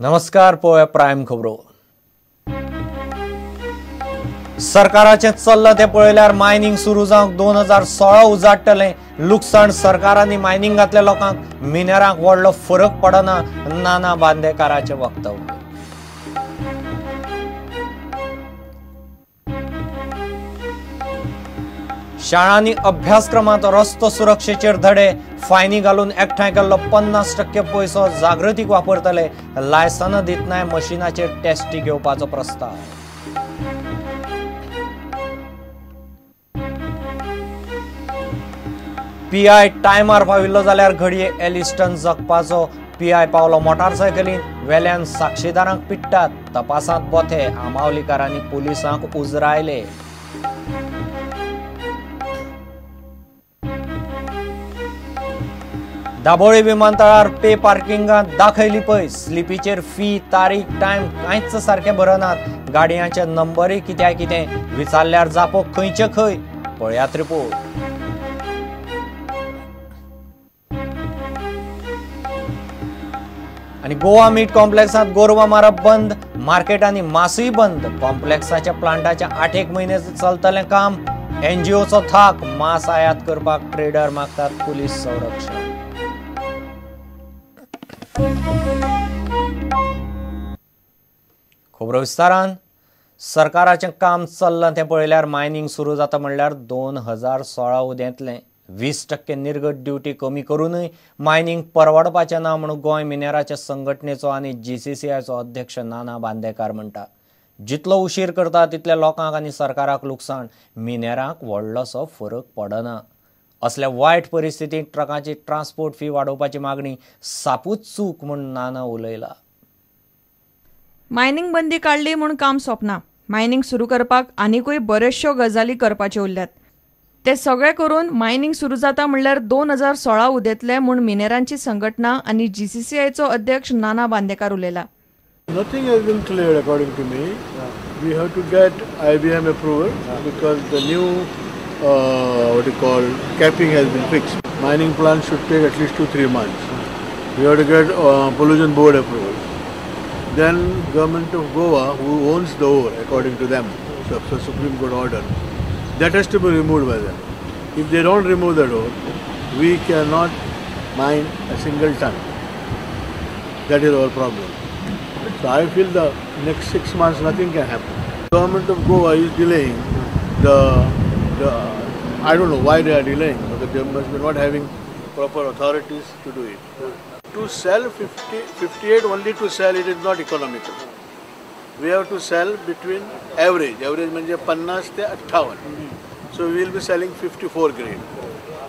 नमस्कार, पळोवया प्रायम खबरो. सरकाराचें चल्लां तें पळयल्यार मायनिंग सुरू जावंक 2016 उजाडटलें. लुकसाण सरकारांनी मायनिंगांतल्या लोकांक, मिनेरांक व्हडलो फरक पडना, नाना बांदेकाराचें वक्तव्य. शाळांनी अभ्यासक्रमांत रस्तो सुरक्षेचेर धडे, फायनी घालून एकठांय केल्लो 50% पयसो जागृतीक वापरतले. लायसनां दितनाय मशिनाचेर टेस्टी घेवपाचो प्रस्ताव. पीआय टायमार पाविल्लो जाल्यार घडये एलिस्टन जगपाचो. पीआय पावलो मोटारसायकलीन, वेल्यान साक्षीदारांक पिट्टात. तपासांत बोथे, आमावलीकारांनी पुलिसांक उजरायले. दाबोळी विमानतळार पे पार्किंगांत दाखयली पयस, स्लिपीचेर फी, तारीख, टायम कांयच सारकें भरनात. गाडयांचे नंबरय कित्याक कितें, विचारल्यार जापो खंयचे खंय. पळयात रिपोर्ट. आनी गोवा मीट कॉम्प्लेक्सांत गोरवां मारप बंद, मार्केट आनी मासूय बंद. कॉम्प्लेक्साच्या प्लांटाच्या 8-1 म्हयने चलतलें काम. एनजीओचो थाक, मांस आयात करपाक ट्रेडर मागतात पुलीस संरक्षण. खबरो विस्तारान. सरकाराचें काम चल्लां तें पळयल्यार मायनिंग सुरू जाता म्हणल्यार 2016 उदेंतलें. 20% निर्गत ड्युटी कमी करूनय मायनिंग परवडपाचें ना म्हणून गोंय मिनेराच्या संघटनेचो आनी जीसीसीआयचो अध्यक्ष नाना बांदेकार म्हणटा. जितलो उशीर करता तितल्या लोकांक आनी सरकाराक लुकसाण, मिनेरांक व्हडलोसो फरक पडना. असल्या वायट परिस्थितींत ट्रकांची ट्रान्सपोर्ट फी वाडोवपाची मागणी सापूच चूक म्हूण नाना उलयला. मायनिंग बंदी काडली म्हूण काम सोंपना. मायनिंग सुरू करपाक आनिकूय बऱ्योचश्यो गजाली करपाच्यो उरल्यात. ते सगळे करून मायनिंग सुरू जाता म्हणल्यार 2016 उदेतले म्हूण मिनेरांची संघटना आनी जीसीसीआयचो अध्यक्ष नाना Bandekar उलयला. Nothing has been cleared according to me. We have to get IBM approval because the new what you call capping has been fixed. Mining plan should take at least 2-3 months. We have to get pollution board approval. Then government of Goa, who owns the ore according to them, so Supreme Court order, that has to be removed by them. If they don't remove that ore, we cannot mine a single ton. That is our problem. So I feel the next 6 months nothing can happen. Government of Goa is delaying the I don't know why they are delaying, because they must be not having proper authorities to do it. To sell 58 only to sell, it is not economical. We have to sell between average म्हणजे 50 ते 58. So we will be selling 54 grade.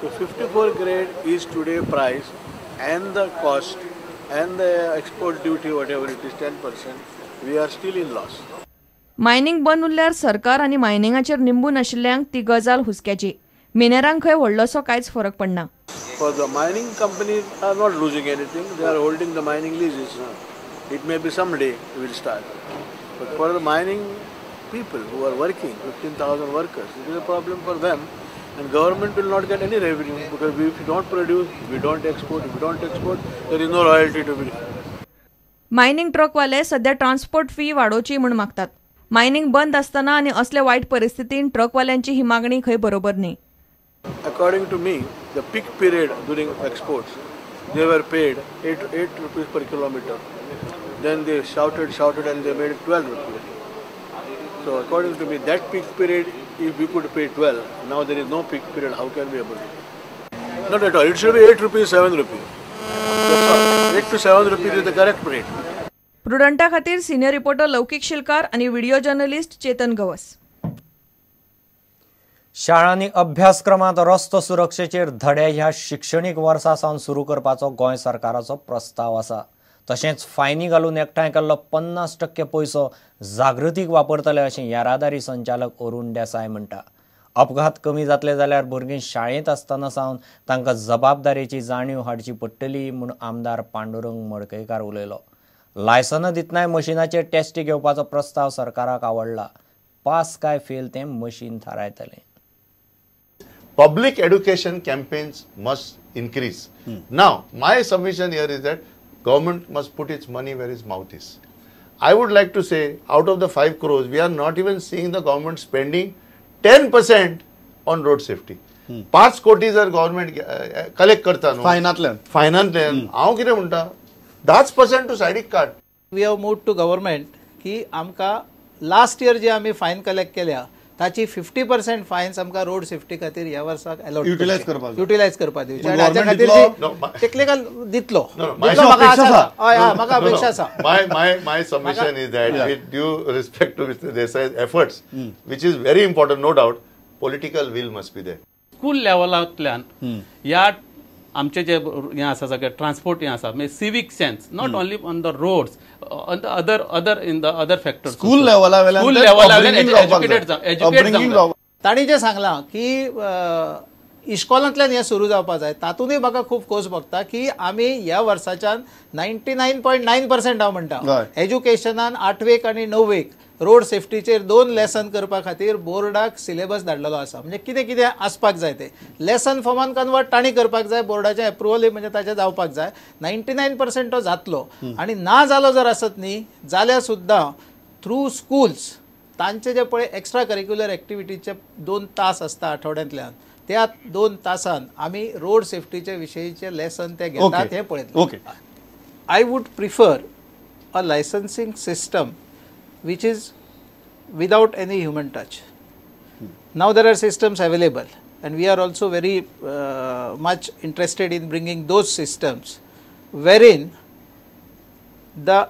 So 54 grade is today price and the cost and the export duty, whatever it is, 10%, we are still in loss. Mining बंद उरल्यार सरकार आनी मायनिंगाचेर निंबून आशिल्ल्यांक ती गजाल हुस्क्याची. मिनेरांक खंय व्हडलोसो कांयच फरक पडना. For the mining companies are not losing anything, they are holding the mining leases. It may be someday we will start. But for the mining people who are working, 15,000 workers, it is a problem for them, and government will not get any revenue because if we don't produce, we don't export. If we don't export, there is no royalty to be. Mining ट्रकवाले सध्या transport fee वाडोवची म्हूण मागतात. Mining बंद आसतना आनी असले वायट परिस्थितीन ट्रकवाल्यांची ही मागणी खंय बरोबर न्ही. According to me, the peak period during exports, they were paid 8 rupees per kilometer. Then they shouted and they made it 12 rupees. So according to me, that peak period, if we could pay 12, now there is no peak period, how can we able to pay? Not at all. It should be 8 rupees, 7 rupees. That's all. 8 to 7 rupees is the correct rate. प्रुडंटा खातीर senior reporter लौकिक शिलकार आनी video journalist Chetan Gawas. शाळांनी अभ्यासक्रमांत रस्तो सुरक्षेचेर धडे ह्या शिक्षणीक वर्सा सावन सुरू करपाचो गोंय सरकाराचो प्रस्ताव आसा. तशेंच फायनी घालून एकठांय केल्लो 50% पयसो जागृतीक वापरतले अशें येरादारी संचालक अरुण देसाय म्हणटा. अपघात कमी जातले जाल्यार भुरगीं शाळेंत आसतना सावन तांकां जबाबदारेची जाणीव हाडची पडटली म्हूण आमदार पांडुरंग मडकयकार उलयलो. लायसनां दितनाय मशिनाचेर टेस्टी घेवपाचो प्रस्ताव सरकाराक आवडला. पास काय फेल तें machine थारायतलें. Public education campaigns must increase. Now, my submission here is that Government must put its money where its mouth is. I would like to say, out of the 5 crores, we are not even seeing the government spending 10% on road safety. 5 कोटी जर government collect करता न्हू फायनांतल्यान, फायनांतल्यान हांव कितें म्हणटा, 10% तूं सायडीक काड. We have move to government की आमकां लास्ट इयर जे आमी फायन कलेक्ट केल्या ताची 50% फायन्स आमकां रोड सेफ्टी खातीर ह्या वर्साक अलॉट युटिलायज करपाक, युटिलायज करपाक दिवचे. आनी हाच्या खातीर टेक्निकल दितलो, म्हाका अपेक्षा आसा. My submission is that with due respect to Mr. Desai's efforts, which is very important, no doubt, political will must be there. School लेवलांतल्यान ह्या आमचे जे हें आसा सगळें ट्रान्सपोर्ट हें आसा, म्हणजे civic sense not only on the roads, on the other other in the other factors. School लेवला educated जावं. तांणी जें सांगलां की इश्कोलांतल्यान हें सुरू जावपाक जाय, तातूंतय म्हाका खूब खोस भोगता की आमी ह्या वर्साच्यान 99.9% हांव म्हणटा एज्युकेशनान 8वेक आनी 9वेक रोड सेफ्टीचेर 2 लेसन करपा खातीर बोर्डाक सिलेबस धाडलेलो आसा. म्हणजे कितें कितें आसपाक जाय ते लेसन फॉर्मान कन्वर्ट तांणी करपाक जाय, बोर्डाचें एप्रुवल म्हणजे ताचें जावपाक जाय. 99% तो जातलो. आनी ना जालो जर आसत न्ही जाल्यार सुद्दां थ्रू स्कूल्स तांचे जे पळय एक्स्ट्रा करिक्युलर एक्टिविटीचे 2 तास आसता आठवड्यांतल्यान, त्या 2 तासान आमी रोड सेफ्टीचे विशयीचे लेसन ते घेतात हें पळयतले. I would prefer a licensing system which is without any human touch. Now there are systems available and we are also very much interested in bringing those systems wherein the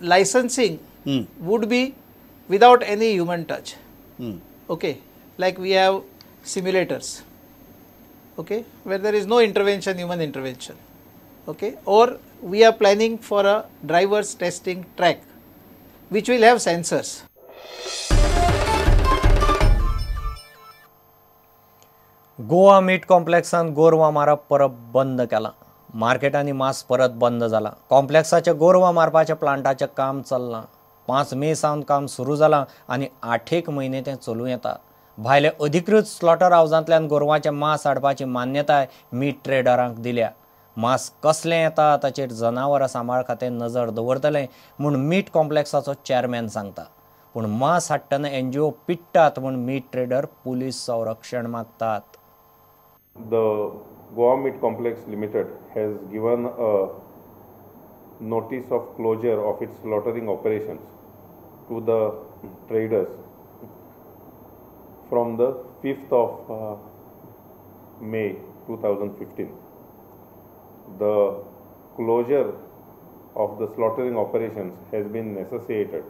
licensing would be without any human touch. Okay, like we have simulators, okay, where there is no intervention, human intervention, okay, or we are planning for a driver's testing track which will have sensors. Goa meat कॉम्प्लेक्सान गोरवां मारप परत बंद केलां. मार्केटांनी मांस परत बंद जालां. कॉम्प्लेक्साच्या गोरवां मारपाच्या प्लांटाचें काम चल्लां. 5 मे सावन काम सुरू जालां आनी 8 म्हयने तें चलूं येता. भायले अधिकृत स्लॉटर हावजांतल्यान गोरवांचें मांस हाडपाची मान्यताय मीट ट्रेडरांक दिल्या. मांस कसलें येता ताचेर जनावरां सांबाळ खातें नजर दवरतलें म्हूण मीट कॉम्प्लेक्साचो चेअरमॅन सांगता. पूण मांस हाडटना एनजीओ पिट्टात म्हूण मीट ट्रेडर पुलीस संरक्षण मागतात. The Goa Meat Complex Limited has given a notice of closure of its slaughtering operations to the traders from the 5th of May 2015. The closure of the slaughtering operations has been necessitated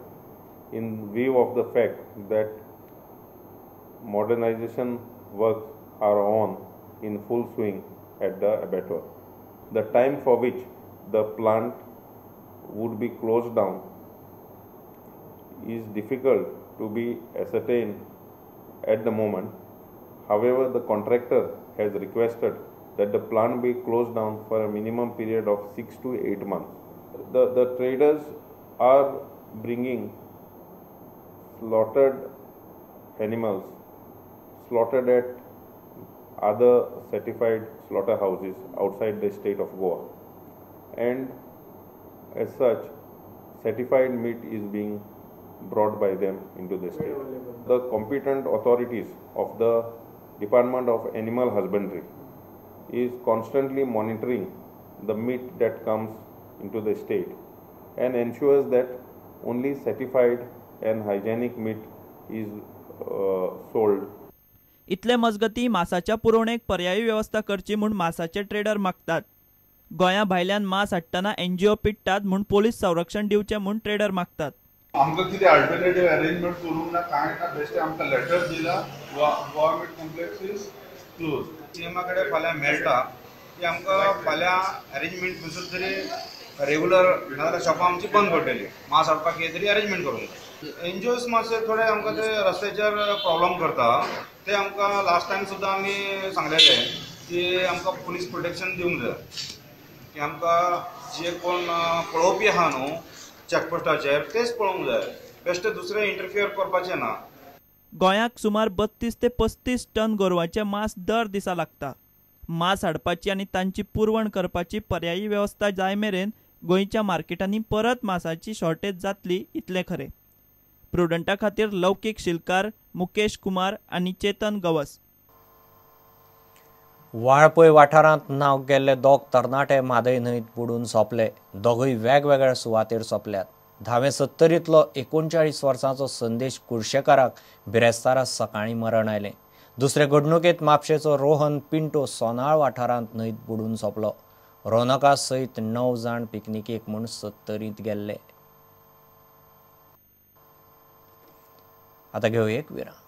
in view of the fact that modernization works are on in full swing at the abattoir. The time for which the plant would be closed down is difficult to be ascertained at the moment. However, the contractor has requested that the plant be closed down for a minimum period of 6 to 8 months. The traders are bringing slaughtered animals slaughtered at other certified slaughterhouses outside the state of Goa, and as such certified meat is being brought by them into the state. The competent authorities of the Department of Animal Husbandry is constantly monitoring the meat that comes into the state and ensures that only certified and hygienic meat is sold. इतले मजगती मासाच्या पुरवणेक पर्यायी व्यवस्था करची म्हूण मासाचे trader मागतात. गोंया भायल्यान मांस हाडटना एनजीओ पिट्टात म्हूण पोलीस संरक्षण दिवचें म्हूण ट्रेडर मागतात. आमकां कितें अल्टरनेटिव्ह अरेंजमेंट करूंक ना, कांय ना, बेश्टें आमकां लेटर दिला, Goa meat complex is close. सीएमा कडेन फाल्यां मेळटा की आमकां फाल्यां अरेंजमेंट खंयसर तरी रेगुलर, नाजाल्यार शॉपां आमची बंद पडटली. मांस हाडपाक कितें तरी अरेंजमेंट करूंक जाय. एनजीओस मातशे थोडे आमकां ते रस्त्याचेर प्रॉब्लम करता, ते आमकां लास्ट टायम सुद्दां आमी सांगलेले की आमकां पुलीस प्रोटेक्शन दिवंक जाय, की आमकां जे कोण पळोवपी आहा न्हू चॅकपोस्टाचेर तेच पळोवंक जाय, बेश्टे दुसरे इंटरफियर करपाचें ना. गोंयाक सुमार 32 ते 35 टन गोरवांचें मांस दर दिसा लागता. मांस हाडपाची आनी तांची पुरवण करपाची पर्यायी वेवस्था जाय मेरेन गोंयच्या मार्केटांनी परत मांसाची शॉर्टेज जातली इतलें खरें. प्रुडंटा खातीर लौकीक शिलकार, मुकेश कुमार आनी चेतन गवस. वाळपय वाठारांत न्हांवक गेल्ले दोग तरणाटे म्हादय न्हंयत बुडून सोंपले. दोगूय वेगवेगळ्या सुवातेर सोंपल्यात. धावे सत्तरींतलो 39 वर्सांचो संदेश कुर्शेकाराक बिरेस्तारा सकाळीं मरण आयलें. दुसरे घडणुकेंत म्हापशेचो रोहन पिंटो सोनाळ वाठारांत न्हंयत बुडून सोंपलो. रोनका सयत 9 जाण पिकनिकेक म्हूण सत्तरींत गेल्ले. आतां घेवया एक विराम.